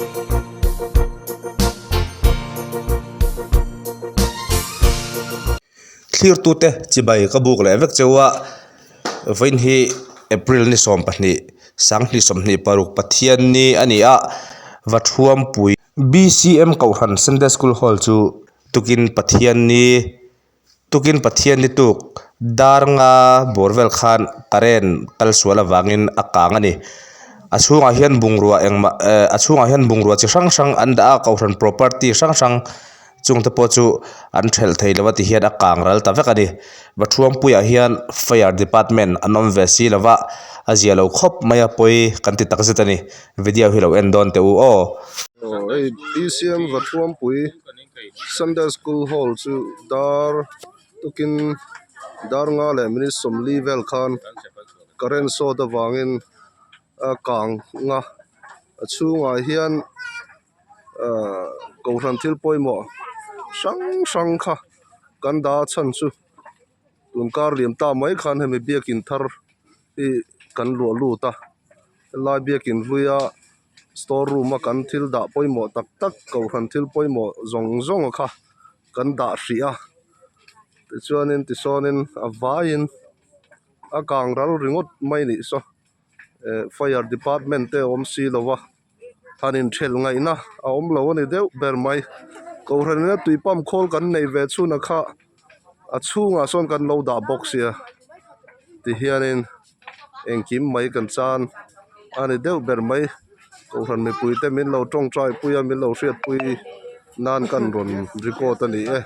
Thlirtute chibai ka buk leh vek cheu a, vawiin hi April ni 12 2026 Pathianni a ni a, Vathuampui BCM Kohhran Sunday School Hall chu tukin Pathianni Tukin Pathian ni tuk dar nga bawr vel khan current kal sual avangin a kang a ni. A chhungah hian bungrua engmah eh a chhungah hian bungrua chi hrang hrang an dah a kohhran property hrang hrang chungte pawh chu an thelh thei lo a ti hian a kang ral ta vek a ni. Vathuampuiah hian fire department an awm ve si lo va a zia lo khawp mai a pawi kan ti takzet a ni. Video hi lo en dawn teh u aw. Aw hei BCM Vathuampui. Sunday school hall chu dar tukin dar nga leh minute 40 vel khan current short avangin a kang a a chhungah hian ahh kohhran thil pawimawh hrang hrang kha kan dah a chhan chu tun kar liam ta mai khan hemi biakin thar hi kan luah lut a helai biakin hluia store room a kan thil dah pawimawh tak tak kohhran thil pawimawh zawng zawng kha kan dah hrih a tichuanin tisawnin a vaiin a kang ral ringawt mai anih saw eh fire department te a awm si lo a han inthelh ngaihna a awm lo a ni deuh ber mai kohhran ina tui pump khawl kan neih ve chhunah kha a chhungah sawn kan lo dah bawk sia tihianin. Engkim mai kan chan a ni deuh ber mai kohhran mipui te min lo tawngtai pui a min lo hriatpui nan kan rawn record a ni e.